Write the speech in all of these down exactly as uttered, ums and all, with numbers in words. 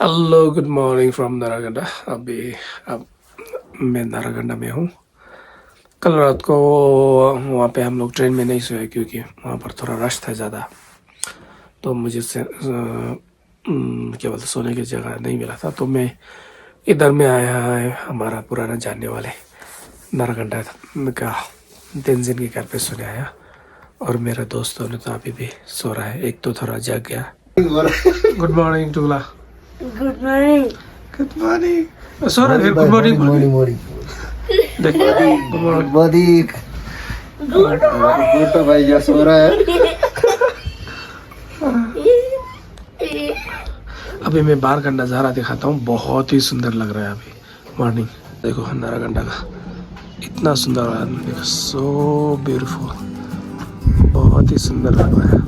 Hello, good morning from नारागंडा। अभी अब मैं नारागंडा में हूँ। कल रात को वहाँ पे हम लोग ट्रेन में नहीं सोए, क्योंकि वहाँ पर थोड़ा रश था ज़्यादा। तो मुझे से, अ, उम, क्या बोलते, सोने की जगह नहीं मिला था, तो मैं इधर में आया है, हमारा पुराना जानने वाले नारागंडा का तेंजिन के घर पे सोने आया। और मेरा दोस्तों ने तो अभी भी सो रहा है, एक तो थोड़ा जग गया। Good morning, टुगला। Good morning। Good morning। सो रहा है फिर, good morning। Morning, morning। देख, good morning। Good morning। Good morning। Good तो भाई क्या सो रहा है। अभी मैं बाहर का नज़ारा दिखाता हूँ, बहुत ही सुंदर लग रहा है अभी मॉर्निंग। देखो नारागंडा का इतना सुंदर आदमी, देखो, so beautiful, बहुत ही सुंदर लग रहा है।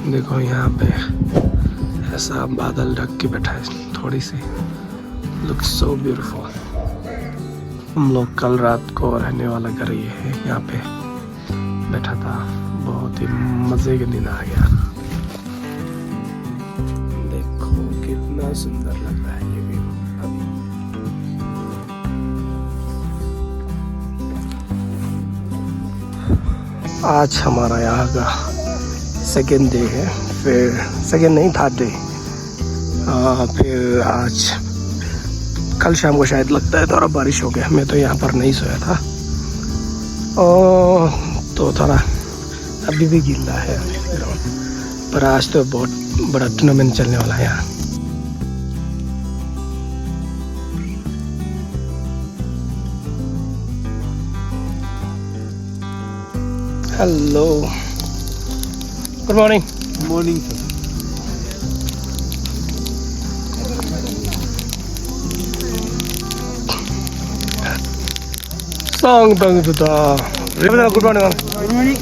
देखो यहाँ पे ऐसा बादल ढक के बैठा है थोड़ी सी, looks so beautiful। हम लोग कल रात को रहने वाला घर ये है, यहाँ पे बैठा था, बहुत ही मजे की नींद आ गया। देखो कितना सुंदर लग रहा है ये व्यू अभी। आज हमारा यहाँ का सेकेंड डे है, फिर सेकेंड नहीं, थर्ड डे। फिर आज कल शाम को शायद लगता है थोड़ा बारिश हो गया, मैं तो यहाँ पर नहीं सोया था। ओ, तो थोड़ा अभी भी गीला है, पर आज तो बहुत बड़ा टूर्नामेंट चलने वाला है यहाँ। Hello। Good morning। Morning, sir। Song dang du da। Good morning, ma'am। Good morning।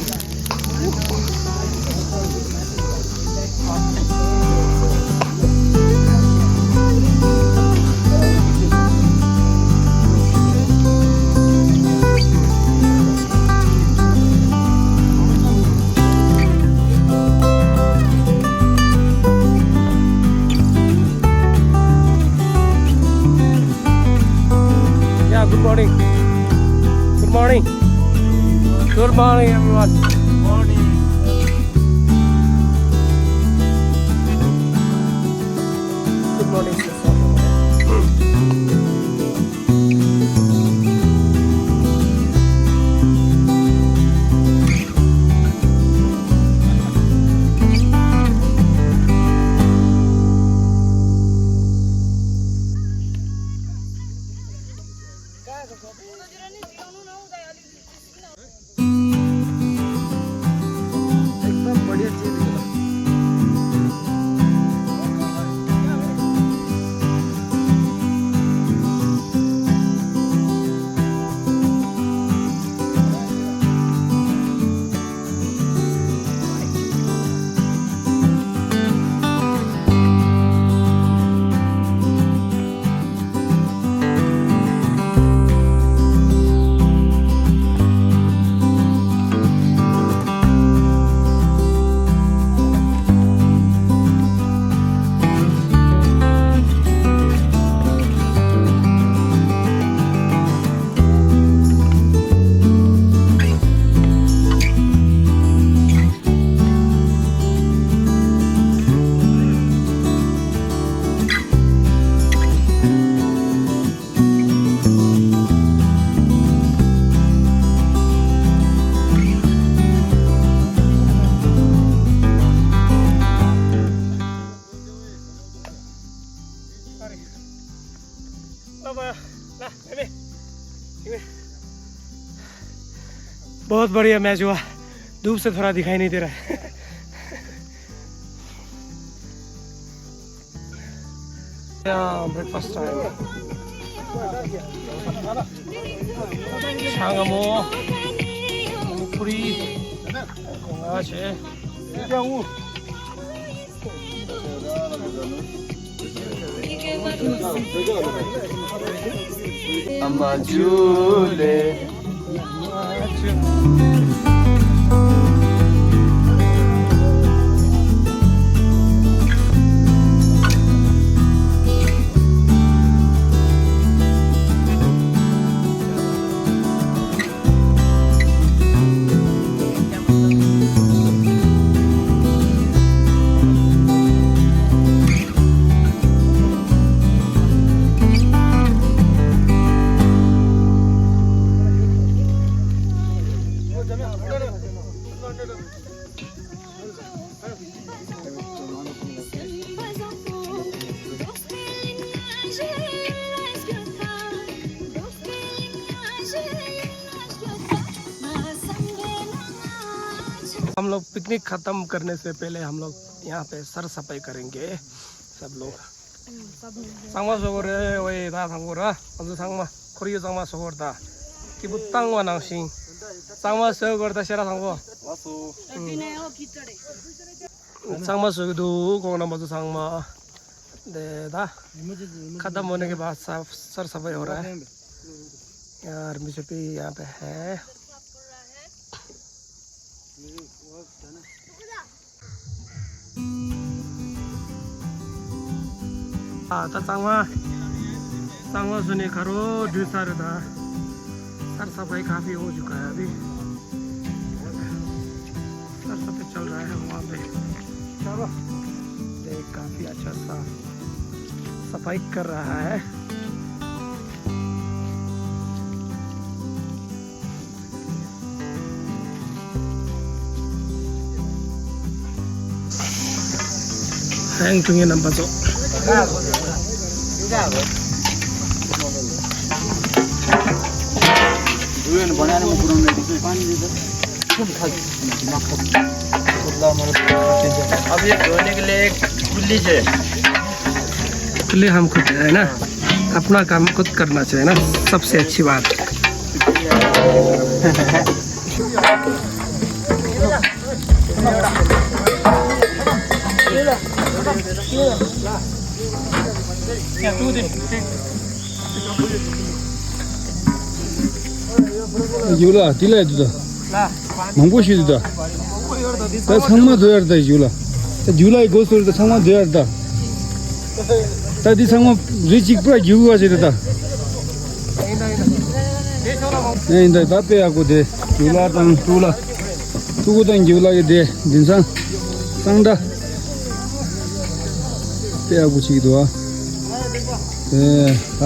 Yeah, good morning। Good morning। Good morning, everyone। Morning। Good morning, sir। एकदम बढ़िया चीज निकला। बहुत बढ़िया मैच हुआ। धूप से थोड़ा दिखाई नहीं दे रहा है। Yeah, breakfast time. Changamo, puri, ngache. Amajule. हम लोग पिकनिक खत्म करने से पहले हम लोग यहाँ पे सर सफाई करेंगे, सब लोग। ཚང་མ་བཟོ་དགོས་རེད། ཝེ་ད་ཚང་མ་ར། ང་ཚོ་ཚང་མ་ཁོར་ཡུག་ཚང་མ་བཟོ་དགོས་རེད་ད། སྐྱིད་པོ་བཏང་བ་ནང་བཞིན་ཚང་མ་བཟོ་དགོས་རེད་ད། ཤེས་ར་ཚང་མ། ཚང་མ་བཟོ་གི་འདུག་ཁོང་རྣམ་པ་ཚོ་ཚང་མ། འདི་ད་ཁ་ཏ་མོ་ནི་གི་བ་ས་སར་ས་པ་ཡོད་ར། ཡར་མི་ཆོ་པི་ཡང་པེ་ཧེ། ཨ་ད་གཙང་མ། གཙང་མ་བཟོས་ནས་ཁ་རོ་འདྲུད་ས་རེད་ད། सर सफाई काफी हो चुका है अभी। सर सफाई चल रहा है वहाँ पे। चलो, देख, काफी अच्छा सा सफाई कर रहा है। ཧན་ཀྲུང་ཡན་རྣམ་པ་ཚོ། अब ये धोने के लिए एक कुल्ली चाहिए। कुल्ली हम खुद है ना, अपना काम खुद करना चाहिए ना, सबसे अच्छी बात। ཡུལ་ལ་དེ་ལས་འདུག་ད། མང་པོ་ཞིག་འདུག་ད། ད་ཚང་མ་སྡོད་ཡར་ད་ཡུལ་ལ། ད་ཡུལ་ལ་ཡི་སྒོ་ཟུར་ད་ཚང་མ་སྡོད་ཡར་ད། ད་འདི་ཚང་མ་རི་གཅིག་པུ་ར་རྒྱུག་པ་ཞིག་རེད་ད། ཨེ་ཡིན་ད། ད་དཔེ་ཡག་པོ་དེ་རྒྱུག་ལ་དང་ཕྲུ་གུ་ལ། ཕྲུ་གུ་དང་རྒྱུག་ལ་གི་དེ་འདི་ཚང་གཙང་སྦྲ་དཔེ་ཡག་པོ་བྱེད་ཀྱི་འདུག་ཨ།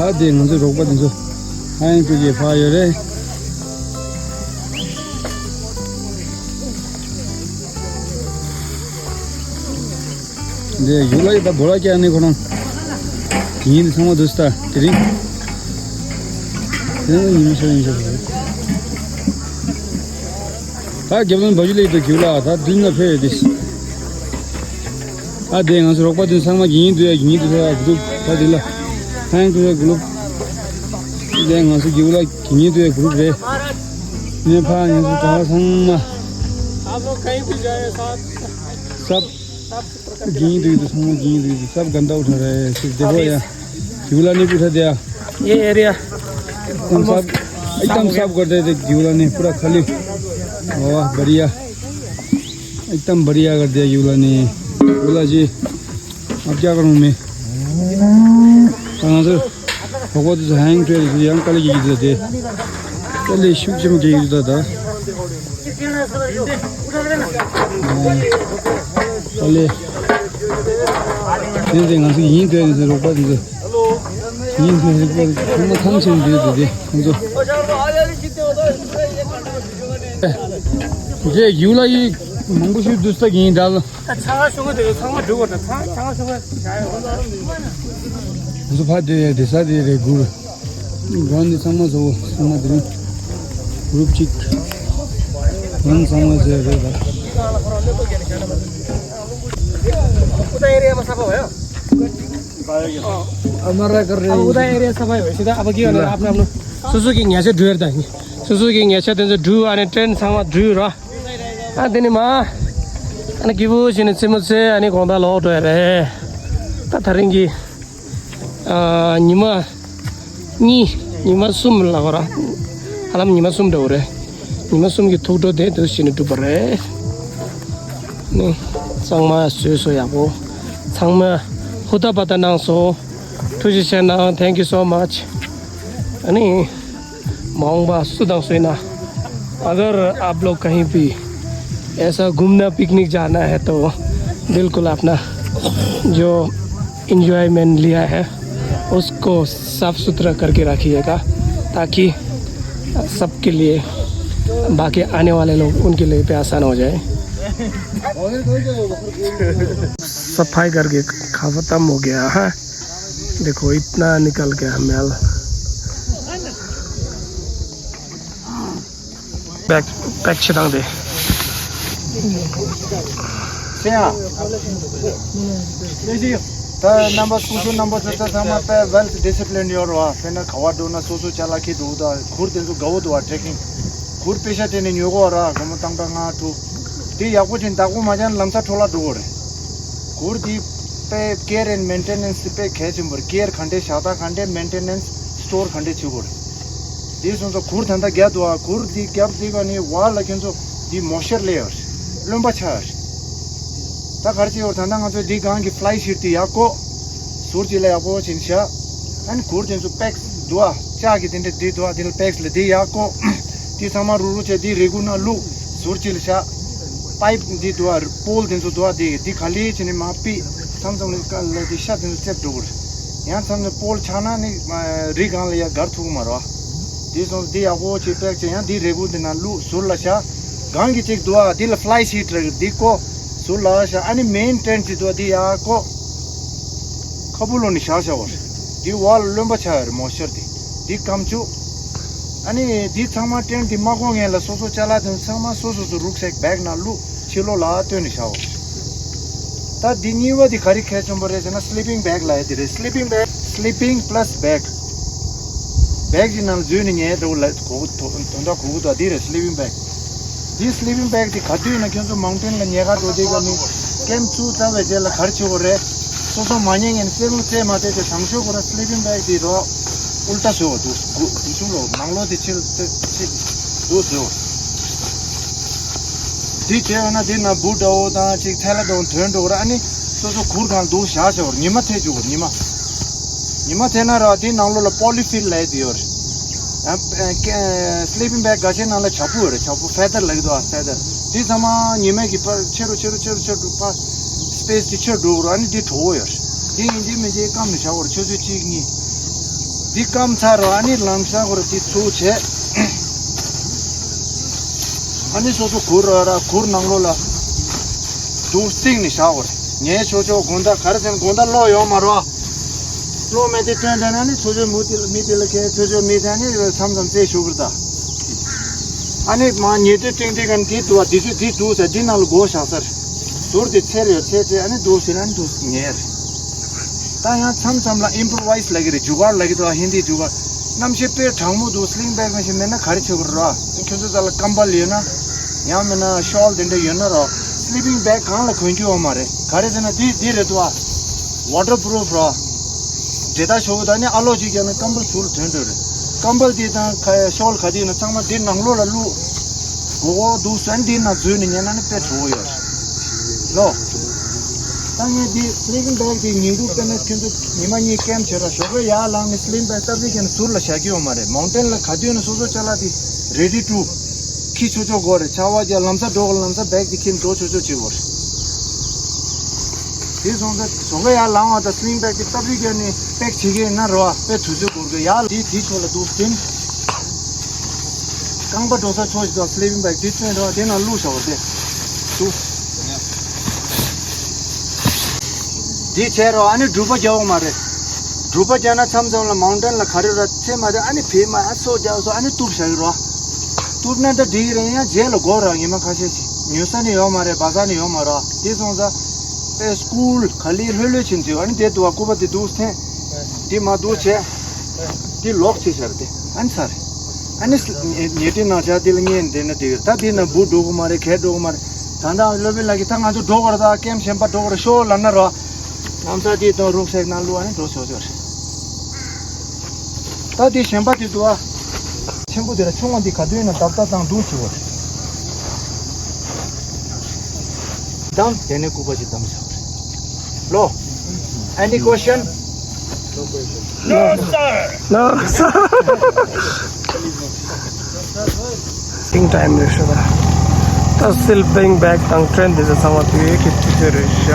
ཨེ་ད་དེ་ང་ཚོའི་རོགས་པ་དེ་ཚོ་ཧ་ཡང་ཕྲུ་གུ་ཕར་ཡོད་རེད། འདི་ཡུལ་ལ་ཡི་ད་བོ་ལ་ཀྱ་ནི་ཁོ་རང་ཡིན་ཚང་མ་འདུག་ད་དེ་རིང་། དེ་ནི་ཉི་མ་ཤར་ཡིན་ཤག་ད་རྒྱབ་ལོན་བ་ཇུ་ལེགས་དུ་གྱིས་ལ་ད་བདུན་ལ་ཕེབས་ཡོད་དེ། ཨ་དེ་ང་ཚོ་རོགས་པ་དེ་ཚང་མ་གྱིས་འདུག་ཡ་གྱིས་འདུག་ས་གུ་ད་དེ་ལ་ཧན་ཀུ་ས་གུ་ལུ། དེ་ང་ཚོ་གྱིས་ལ་གྱིས་འདུག་ཡ་གུ་རེད། ནས་ཕ་ང་ཚོ་ད་ཚང་མ། सब गिंग दुई तो संग गिंग दुई तो सब गंदा उठा रहे हैं। सिर्फ देखो यार, झूला नहीं उठा दिया। ये एरिया एकदम साफ, एकदम साफ कर देते झूला ने पूरा खाली। वाह बढ़िया, एकदम बढ़िया कर दिया झूला ने। झूला जी, अब क्या करूँ मैं? कहाँ से? भगवत से हैंग ट्रेल से यंग कल की दे। चलिए शुभ शुभ की दादा। चलिए। དེ་དེ་ང་ཚོ་ཡིན་དེ་ནི་རོགས་པ་དེ་ཚོ་ཡིན་དེ་རོགས་པ་ཚང་མ་ཐང་ཆེན་དེ་དེ་དེ་ཁོང་ཚོ་རྗེས་ཡུལ་ལ་ཡིན་མང་པོ་ཞིག་འདུག་ས་ཡིན་འདྲ་ལ། ད་ཆང་ཤོང་གི་དེ་ཚང་མ་འགྲོ་དགོས་ད། ཚང་ཆང་ཤོང་གི་ང་ཚོ་ཕ་དེ་དེ་ས་དེ་རེད་གུར། རང་ནི་ཚང་མ་བཟོ་ཚང་མ་དེ་རིང་གུ་རུབ་གཅིག་རང་ཚང་མ་བཟོས་རེད་ད། उधर एरिया में सफा भयो। हमारा कर रहे अब हैं। उधर एरिया सफा भयो। सीधा अब के हो ना, आफ्नो आफ्नो सुसु कि यहाँ चाहिँ ड्रुएर त नि सुसु कि यहाँ चाहिँ तेज ड्रु अनि ट्रेन सँग ड्रु र अनि तिनीमा अनि गिबु सिने चिमुचे अनि घोंदा लो ड्रुएर त थरिंगी। ཉི་མ་གཉིས། ཉི་མ་གསུམ་ལ་གོ་ར། ཧ་ལམ་ཉི་མ་གསུམ་འདྲ་བོ་རེད། ཉི་མ་གསུམ་གྱི་ཐུགས་སྤྲོ་དེ་འདུག་བྱས་ནས་གྲུབ་པ་རེད། ནི་གཙང་མ་བཟོས་སོ་ཡག་པོ། ཚང་མ་ཧུ་ད་པ་ད་གནང་སོ། ཐུགས་རྗེ་ཆེ་གནང་། Thank you so much. ཨ་ནི། མ་འོངས་པ་སུ་དང་སུ་ཡིན་ན། अगर आप लोग कहीं भी ऐसा घूमना पिकनिक जाना है तो बिल्कुल अपना जो एंजॉयमेंट लिया है उसको साफ सुथरा करके रखिएगा, ताकि सबके लिए, बाकी आने वाले लोग उनके लिए भी आसान हो जाए। सफाई करके खत्म हो गया है। देखो इतना निकल गया मैल। बैक बैक छिटांग दे। ཤེས་ཡ། ད་རྣམ་པ་སྐུ་ཞབས་རྣམ་པ་ཚོ་ད་ཚང་མ་དཔེ་well disciplined ཡོད་རེད་བ། དཔེར་ན་ག་བ་འགྲོ་ན་སོ་སོ་ཅ་ལག་འཁྱེར་འགྲོ་གི་འདུག་གུར་དེ་ཚོ་དགའ་བོ་འདུག་བ། ཊྲེ་ཀིང་གུར་པེ་ཤ་དེ་ནས་ཉོ་གི་ཡོད་རེད་བ། སྒོར་མོ་སྟོང་ཕྲག་ལྔ་དྲུག་དེ་ཡག་པོ་ཅིག་བདག་པོ་མ་བྱས་ན་ལམ་སང་འཕྲོ་བརླག་འགྲོ་གི་རེད། གུར་དེ་དཔེ་care and maintenance དཔེ་གལ་ཆེན་པོ་རེད། ཀེར་ག་འདྲས་བཞག་སྟངས་ག་འདྲས། མེན་ཊེ་ནེན་སི་སི་ཊོར་ག་འདྲས་བྱེད་དགོས་རེད། དེ་སོང་ཙང་གུར་ད་ལྟ་བརྒྱབ་འདུག་ཨ། གུར་འདི་བརྒྱབ་དེ་ག་ནི་བར་ལ་ཁྱོད་ཚོ་འདི་མོ་ཤར་སླེབས་ཡོད་རེད། རློན་པ་ཆགས་ཡོད་རེད། ད་ག་རེ་བྱེད་དགོས་རེད། ད་ལྟ་ང་ཚོས་འདི་སྒང་གི་ཕ་ལའེ་ཤིཊ་དེ་ཡག་པོ་ཟུར་གཅིག་ལ་ཡག་པོ་བྱིན་བཞག་ཨ་ནི་གུར་དེ་ཚོ་པེག་སི་འདུག་ཨ། ལྕགས་ཀྱི་དེ་འདྲ་འདི་འདུག་ཨ། དེ་ལ་པེག་སི་ལ་འདི་ཡག་པོ། འདི་ཚང་མ་རུག་རུག་བྱས་འདི་རེ་སྒུག་ནང་བླུགས་ཟུར་གཅིག་ལ་བཞག་པའིབ་འདི་འདུག་ཨ། པོལ་དེ་ཚོ་འདུག་ཨ། འདི་འདི་ག་ལེ་བྱས་ནས་མར་ཕུད། མཚམས་མཚམས་ལ་ཀ་ལ་དེ་ཤ་དེ་ཚོ་བཙེབ་འགྲོ་གི་རེད། ཡང་མཚམས་མཚམས་པོལ་ཆག་ན་ནི་རི་སྒང་ལ་ཡ་སྒར་ཐུག་གི་མ་རེད་བ། དེ་སོང་འདི་ཡག་པོ་བྱས་པེག་བྱས་ཡང་འདི་རེ་སྒུག་འདི་ནང་བླུགས་ཟུར་ལ་བཞག་སྒང་གི་གཅིག་འདུག་ཨ། འདི་ལ་ཕ་ལའེ་ཤིཊ་རེད། འདི་བཀོག་ཟུར་ལ་བཞག་ཨ་ནི་མེན་ཊེན་ཊི་འདི་འདུག་ཨ། འདི་ཡག་བཀོག་ཁ་སྦུག་ལོགས་ནས་བཞག་བཞག་པ་རེད། འདི་བར་ལ་རློན་པ་ཆགས་ཡོད་རེད། མོ་ཤར་འདི། འདི་སྐམ་བཅུག་ཨ་ནི་འདི་ཚང་མ་ཊེན་ཊི་འདི་མ་བཀོག་སྔོན་ལ་སོ་སོ་ཅ་ལག་དེ་ཚང་མ་སོ་སོ་སོ་རུག་སེག་བེག་ནང་བླུགས་ཕྱི་ལོགས་ལ་བཏོན་ནས་བཞག་པ་རེད། ད་འདི་གཉིས་པ་འདི་ག་རེ་གལ་ཆེན་པོ་རེད་ཟེར་ན་སི་ལི་པིང་བེག་ལབ་ཡ་དེ་རེད། སི་ལི་པིང་བེག་སི་ལི་པིང་པ་ལ་སི་བེག་བེག་གི་ནང་ལ་འཛུལ་ནས་ཉལ་འགྲོ་ལ་གོ་དོན་དག་གོ་གི་འདུག་འདི་རེད་སི་ལི་པིང་བེག་འདི་སི་ལི་པིང་བེག་འདི་ག་དུས་ན་ཁྱོད་ཚོ་མའུན་ཊེན་ལ་ཉལ་ག་འགྲོ་དུས་ག་ནི་ཀེམ་ཚུགས་ཚར་བའི་རྗེས་ལ་ག་རེ་བྱེད་དགོས་རེད། སོ་སོ་མ་ཉལ་ངན་རྩེད་མོ་རྩེད་མ་བསྡད་དེ་དང་ཤོས་ཁོ་ར་སི་ལི་པིང་བེག་འདི་རོ་ཨུལ་ཊ་བཟོས་པ་འདུག་དགུ་དགུ་ཤུ་ལོ་ནང་ལོགས་དེ་ཕྱིར་ཏེ་ཕྱིར་འདུག་བཟོས་པ། འདི་བྱས་པ་ན་འདི་ན་བུ་འདྲ་བོ་དང་ཅིག་ཐལ་ལ་དང་དོན་འགྲོ་གི་ར། ཨ་ནི་སོ་སོ་གུར་གང་འདུག་བཞག་བྱས་པ་རེད། ཉི་མ་ཐེབས་བཅུག་གི་རེད་ཉི་མ། ཉི་མ་ཐེབས་ན་ར་དེའི་ནང་ལོགས་ལ་པོ་ལི་ཕིལ་ལབ་ཡ་དེ་ཡོད་རེད། ཨ་ཨ་ཀེ་སི་ལི་པིང་བེག་འགའ་ཤས་ནང་ལ་བྱ་སྤུ་ཡོད་རེད། བྱ་སྤུ་ཕེ་དར་ལབ་ཀྱི་འདུག་ཨ་ཕེ་དར། དེ་ཚང་མ་ཉི་མ་གི་ཕར་ཆེ་རུ་ཆེ་རུ་ཆེ་རུ་ཆེ་རུ་ཕར་སི་པེ་སི་དེ་ཆེ་རུ་འགྲོ་གི་རེད། ཨ་ནི་དེ་དྲོ་བོ་ཡོད་རེད། དེ་ཡིན་དེ་མིན་དེ་སྐམ་ནས་བཞག་གི་རེད། ཆུ་ཚོད་གཅིག་གཉིས། དེ་སྐམ་ཚར་ར་ཨ་ནི་ལམ་སང་ཁོ་ར་དེ་ཚུགས་བྱས། ཨ་ནི་སོ་སོ་གུར་ར་ར་གུར་ནང་ལོགས་ལ་འདུག་བརྩིགས་ནས་བཞག་གི་རེད། ཉལ་ཆོག་ཆོག་དགོང་དག་ག་རེ་ཟེར་ན་དགོང་དག་གློག་ཡོད་མ་རེད་བ། གློག་མེད་དེ་སྟོན་བསྡད་ན་ནི་ཚོ་ཆོས་མུ་དེ་ལ་མི་དེ་ལ་ཁེལ། ཚོ་ཆོས་མི་དེ་ནི་མཚམས་མཚམས་རྩེད་ཞུ་གི་རེད་ད། ཨ་ནི་མ་ཉེ་དུས་སྟེང་དེ་ག་ནི་དེ་འདུག་བ། དེ་ཚོས་དེ་འདུག་ཟེར་དེ་ནང་ལ་སྒོ་བཞག་ས་རེད། ཟུར་དེ་ཚེར་ཡོད་ཚེར་ཚེར་ཨ་ནི་འདུག་ཟེར་ན་ནི་འདུག་ཉལ་རེད། ད་ཡང་མཚམས་མཚམས་ལ་ཨིམ་པོ་རོ་ཝའི་སི་ལབ་ཀྱི་རེད། ཇུ་གར་ལབ་ཀྱི་འདུག་བ། ཧིན་དི་ཇུ་གར། གནམ་གཤིས་དཔེ་གྲང་མོ་འདུག་སི་ལིང་བེག་མ་ཞིག་མེད་ན་ག་རེ་བྱེད་དགོས་རེད་ར། ཁྱོད་ཚོ་ཚ་ལ་ཀམ་བལ་ཡོད་ན། ཡང་མིན་ན་ཤོལ་དེ་འདྲ་ཡོད་ན་རོ། སི་ལི་པིང་བེག་གང་ལ་གོན་རྒྱུ་ཡོད་མ་རེད། ག་རེ་ཟེར་ན་འདི་འདི་རེད་འདུག་ཨ། ཝ་ཊར་པུ་རུབ་རོ། འདྲེ་ད་ཤོག་གུ་ད་ནི་ཨ་ལོ་ཅིག་ཀྱང་ན་ཀམ་བལ་ཚུར་ཐོན་འགྲོ་རེད། ཀམ་བལ་འདི་དང་ཁ་ཤོལ་ག་དེ་ཡོད་ན་ཚང་མ་འདི་ནང་ལོགས་ལ་བླུགས། གོ་གོ་འདུག་སོན་འདི་ནང་འཛུལ་ནས་ཉལ་ན་ནི་དཔེ་དྲོ་བོ་ཡོད་རེད། ལོ། ད་ངས་འདི་སི་ལི་པིང་བེག་འདི་ཉིན་གུང་དཔེར་ན་ཁྱོད་ཚོ་ཉི་མ་གཉིས་ཀེམ་བྱེད་ར་ཞོགས་པ་ཡར་ལངས་ནས་སི་ལིང་བེག་སྟབས་ཅིག་ཀྱང་ཟུར་ལ་བཞག་རྒྱུ་ཡོད་མ་རེད། མའུན་ཊེན་ལ་ག་དུས་ན་སོ་སོ་ཅ་ལག་དེ་རེ་ཌི་ཊུ་འཁྱེར་ཆོག་ཆོག་དགོས་རེད། ཆར་པ་རྒྱག་ལམ་སང་འགྲོ་དགོས་ལམ་སང་བེག་དེ་འཁྱེར་འགྲོ་ཆོག་ཆོག་བྱེད་དགོས་རེད། དེ་སོང་ཙང་ཞོགས་ཀ་ཡར་ལངས་པ་དང་སི་ལིང་བེག་དེ་སྟབས་ཅིག་ཀྱང་ནི་པེག་བྱེད་ཀྱི་ཡིན་ན་རེད་བ། དཔེ་དུས་ཚོད་འགོར་གི། ཡར་དེ་དེའི་ཕྱོགས་ལ་འདུག་སྟེ། རྐང་པ་འགྲོ་ས་ཕྱོགས་ཤིག་དང་སི་ལི་པིང་བེག་དེ་བཙོན་འགྲོ་བ་དེ་ནང་བླུགས་བཞག་པ་དེ་འདུག་དེ་བྱས་རོགས། ཨ་ནི་སྒྲུབ་པ་རྒྱག་འོང་མ་རེད། སྒྲུབ་པ་རྒྱག་ན་མཚམས་མཚམས་ལ་མའུན་ཊེན་ལ་ག་རེ་ར་ཚེ་མ་རེད། ཨ་ནི་བེད་མ་ཨ་ཚོ་རྒྱག་སོ་ཨ་ནི་གཏུབ་བཞག་གི་རོགས། གཏུབ་ན་ད་འགྲིག་གི་རེད། ཡང་རྗེས་ལ་དགོས་ར། ཉི་མ་ཁ་ཤས་ཤིག་ཉོ་ས་ནི་ཡོད་མ་རེད། བ་ས་ནི་ཡོད་མ་རེད། དེ་སོང་ཙང་ཨེ་སྐུལ་ག་ལེ་ལྷོད་ལྷོད་ཕྱིན་ཚེ་ཨ་ནི་དེ་དུ་བ་སྐུད་པ་དེ་འདུག་འཐེན། དེ་མ་འདུག་བྱས། དེ་ལོག་བྱས་བཞག་རེད་དེ་ཨ་ནི་ཚར། ཨ་ནི་ཉལ་ཁྲིའི་ནང་ཆ་དེ་ལ་ཉལ་བསྡད་ན་འགྲིག་གི་རེད། ད་དེ་ན་འབུ་འགྲོ་གི་མ་རེད། གད་འགྲོ་གི་མ་རེད། ད་ལྟ་སློབ་དཔོན་ལགས་ཀྱིས་ད་ང་ཚོ་འགྲོ་དགོས་རེད། ད་ཀེམ་གཞན་པ་འགྲོ་དགོས་རེད་ཤོག་ལབ་ན་རོ། ལམ་སང་དེ་དང་རུག་སེག་ནང་བླུགས་ཨ་ནི་འགྲོ་ཆོག་ཆོག་རེད། ད་དེ་གཞན་པ་དེ་འདུག་ཨ། ཆེན་པོ་དེ་ལ་ཆུང་བ་འདི་ག་དུས་ཡིན་ན་བརྡབ་བརྡབ་བཏང་འདུག་ཅེས་པ་རེད། བསྡམས་དེ་ནས་སྐུད་པ་ཅིག་བསྡམས་བཞག་པ་རེད། ལོ། Any question? No, sir. No, sir. Waiting time རེད་ཤོད་ད། ད་སི་ལི་པིང་བེག་དང་ཊེན་ཊི་འདི་ཚོ་ཚང་མ་དུས་ཀྱི་དུས་ཚོད་རེད་ཤག་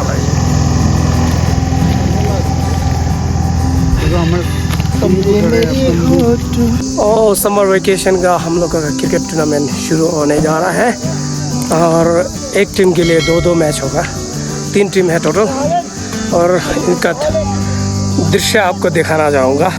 ལ་ཡིན། O, summer vacation का हम लोग का क्रिकेट टूर्नामेंट शुरू होने जा रहा है और एक टीम के लिए दो दो मैच होगा, तीन टीम है टोटल। और इनका दृश्य आपको दिखाना चाहूँगा।